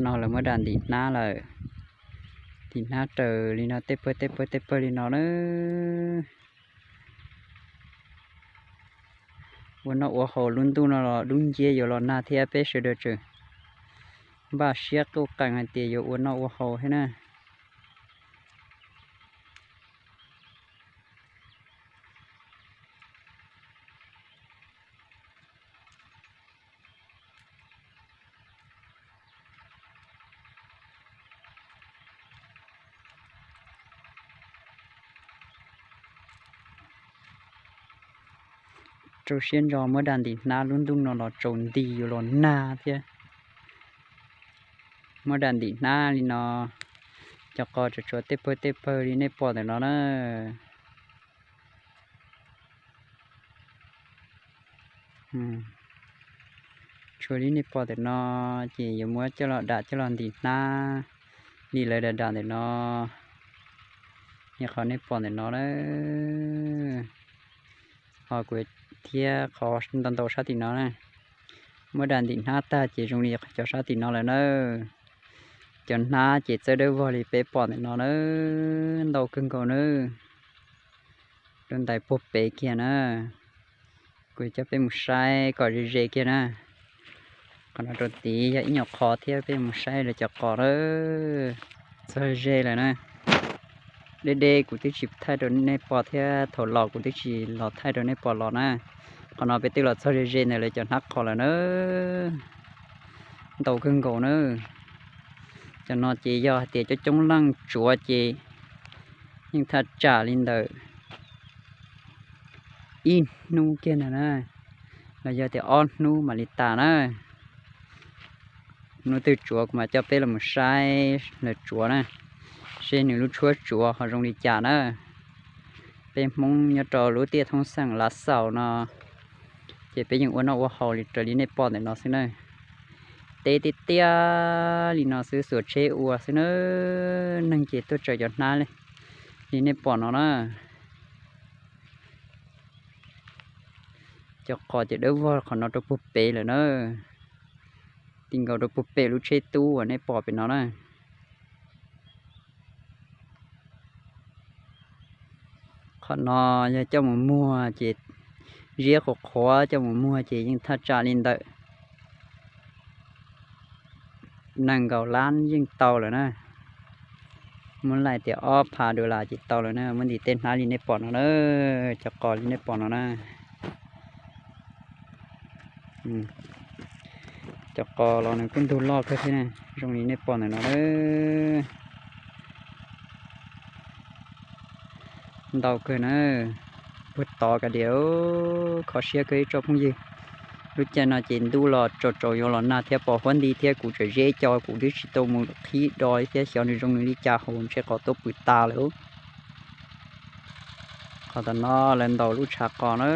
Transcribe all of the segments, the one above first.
No lawv muab dam ntim hnab lawm. Ntim hnab raws li no tej pawg tej pawg tej pawg li no na. Ua noj ua haus lub ntuj no los dub nciab yuav los nag thiab peb sawv daws tseem npaj siab quj qees hais tias yuav ua noj ua haus thiab na. Rau siab ntso muab dam ntim hnab lub ntuj no los tsaus nti yuav los nag thiab. Muab dam ntim hnab li no, cov qos tseem tshuav tej pawg tej pawg li nej pom ntawm no na. Tshuav li nej pom ntawm no, ces yuav muab coj los dam coj los ntim hnab li lawv dam dam ntawm no, li qhov nej pom ntawm no na. Ho kuv thiab qhov ntau ntau sab tim no na. Muab dam ntim hnab tag ces zoo li cov sab tim no lawm na. Cov hnab ces txawj dawb vog li peb pom ntawm no na, ntau kawg nkaus na. Rau ntais puag pem kiag na. Kuv coj peb mus saib kom ze ze kiag na. Qhov no rau tid yog ib nyuag qhov thiab, peb mus saib lawv cov qos na. Txog ze lawm na. Deb deb kuv twb tsis thaij rau nej pom thiab, thaum los kuv twb tsis los thaij rau nej pom los na. Qhov no peb twb los txog ze ze ntawm lawv cov hnab qos lawm na. Ntau kawg nkaus na. Cov no ces yog hais tias coob coob leej tsuav ces yeej thaj tsam li ntawm ib hnub kiag ntag na, los yog tias ob hnub mam li tas na. Hnub twg tsuav kuv mam coj peb los mus saib lawv tsuav na, seb nws lub tshuab tsuav ho zoo li cas na. Peb Hmoob nyob rau lub tiaj thoob xeem Lav Xaus no, ces peb yeej ua noj ua haus li raws li nej pom ntawm no xwb na. Teb tiaj tiaj li no xwb, xuas tsheb ua xwb na, neeg ces tuaj tsaws cov hnab li nej pom no na. Cov qos ces dawb vog qhov no rau puag pem lawm na, ti nkaus rau puag pem lub tsheb tub uas nej pom pem no na. Qhov no yog coj mus muag ces ziab qhuav qhuav, coj mus muag ces yeej thaj tsam li ntawm nees nkaum lab yeej tau lawm na. Muab laij tias ob phav dollar ces tau lawm na, muab ntim tej hnab li nej pom no na, cov qos li nej pom no na. Cov qos los nws kuj ntug loj kawg thiab na, zoo li nej pom ntawm no na. Ntau kawg na, puag tod kav liam, kho siab kawg ib tsoom phooj ywg. Lub caij no ces ntuj los tsaus tsaus yuav los nag thiab pos huab nti thiab kuv tseem zeb co kuv twb tsis tau mus qhib do thiab xyov nws zoo nws li cas hauv ntshe qos tuaj pw tas lawm. Qhov tom no lawv ntaus lub tshav qos na,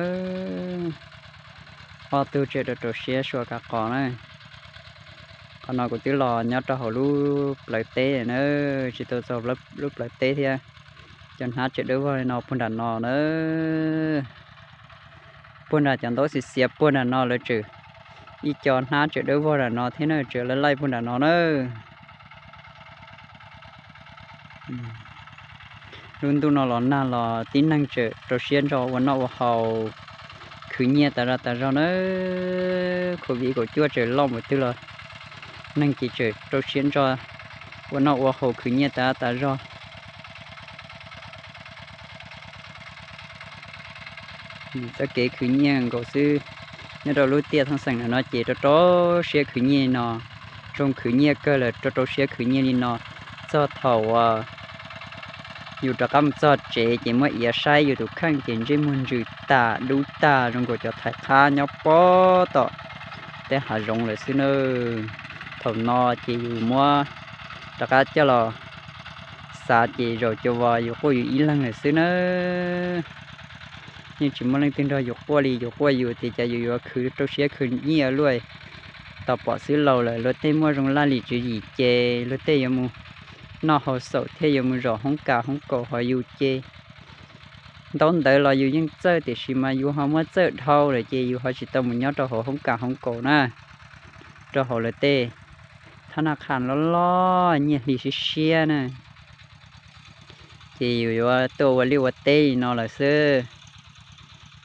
ob tug tseem rau rau siab sua kav qos na. Qhov no kuv twb los nyob rau hauv lub plawv teb na, tsis tau txog lub plawv teb thiab. Cov hnab tseem dawb vog li no puag nram no na. Puag nram cov ntaub xiav xiav puag nram no lawv tseem, ib co hnab tseem dawb vog nram no thiab na, tseem laij laij puag nram no na. Lub ntuj no los nag los tib neeg tseem rau siab ntso ua noj ua haus, khwv nyiaj tas zog tas zog na. Covid kaum cuaj tseem loj mus twg los neeg ces tseem rau siab ntso ua noj ua haus khwv nyiaj tas zog tas zog. Txoj kev khwv nyiaj nkaus xwb. Nyob rau lub tiaj thoob xeem no ces rau rau siab khwv nyiaj li no, zoo khwv nyiaj kawg lawm rau rau siab khwv nyiaj li no. Txog thaum uas yus rov qab mus txog tsev ces muab iav saib yus tus kheej ces ntsej muag ntsws tas dub tag zoo nkaus cov thaiv qhab nyob pob tom tej hav zoov lawm xwb na. Thaum no ces yus muab rov qab coj los xav ces zaum cov vos yus quaj yus ib leeg lawm xwb na. Yeej tsis muaj leej twg nrog yus quaj li, yus quaj yus tias cas yus yuav khwv rau siab khwv nyiaj luaj. Tau pom xwb laus lawm, luag tej muaj zoo laj lim tswv yim ces luag tej yuav mus noj haus xaum thiab yuav mus zom hoob kas hoob kaus ho yus ces ntaub ntawv los yus yeej txawj tiam sis mas yus ho muab txawj dhau lawm ces yus ho tsis tau mus nyob rau hauv hoob kas hoob kaus na, rau hauv lawv tej thab naj qha loj loj nyiaj hli siab siab na. Ces yus yuav tuaj ua liaj ua teb li no lawm xwb.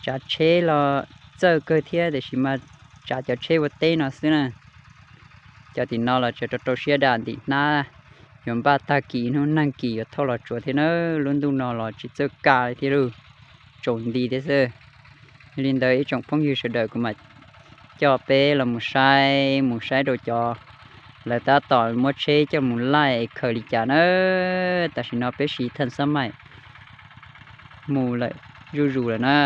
Tsav tsheb los txawj kawg thiab tiam sis mas tsav cov tsheb ua teb no xwb na. Cov tim no los tseem rau rau siab dam ntim hnab, yuav npaj tag kis hnub nag kis yuav thauj los tsuav thiab na. Lub ntuj no los tsis txawj kaj li thiab lauj, tsaus nti thiab xwb. Yog li ntawd ib tsoom phooj ywg sawv daws kuv mam coj peb los mus saib, mus saib rau cov lawv tab tom muab tsheb coj mus laij es khaws li cas na. Tam sim no peb siv thaj xab maim mus lawm zuj zus lawm na.